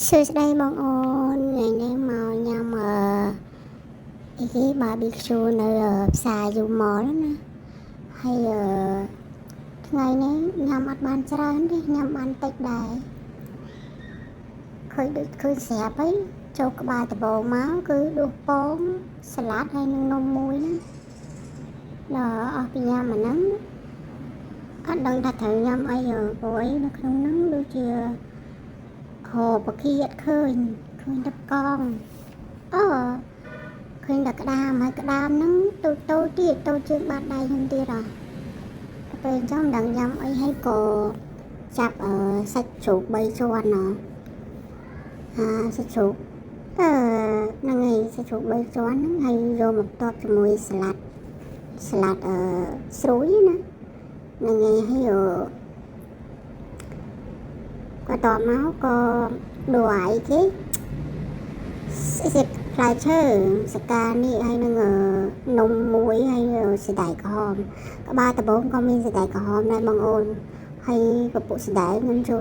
សួស្តីបងអូនថ្ងៃនេះមកញ៉ាំអីគេ barbecue នៅផ្សារ U Mall ណាហើយថ្ងៃនេះញ៉ាំអត់បានច្រើនទេញ៉ាំបានតិចដែរឃើញដូចឃើញស្រាប់ហើយចូលក្បាលដំបូងមកគឺដួសពងសាឡាត់ហើយនឹងនំមួយណាដល់អស់ពីញ៉ាំអាហ្នឹងអត់ដឹងថាត្រូវញ៉ាំអីព្រោះអីនៅក្នុងហ្នឹងដូចជា ហូបគីអត់ឃើញឃើញតែកងអឺឃើញតែក្តាមហើយក្តាមហ្នឹងតូចតូចទៀតតូចជាងបាតដៃខ្ញុំទៀតអ่ะទៅពេលអញ្ចឹងមិនដឹងញ៉ាំអីហើយក៏ចាប់អឺសាច់ជ្រូក3ជាន់ណោះអាសាច់ជ្រូកអឺហ្នឹងហើយសាច់ជ្រូក3ជាន់ហ្នឹងហើយយកមកផ្ទាប់ជាមួយសាឡាត់សាឡាត់ស្រួយណាហ្នឹងហើយហើយក៏តមកក៏ដួអីគេសិផ្លែឈើសកានេះហើយនឹងនំមួយហើយសណ្តែកក្រហមក្បាលដំបូងក៏មានសណ្តែកក្រហមដែរបងអូនហើយពពុះសណ្តែកខ្ញុំចូល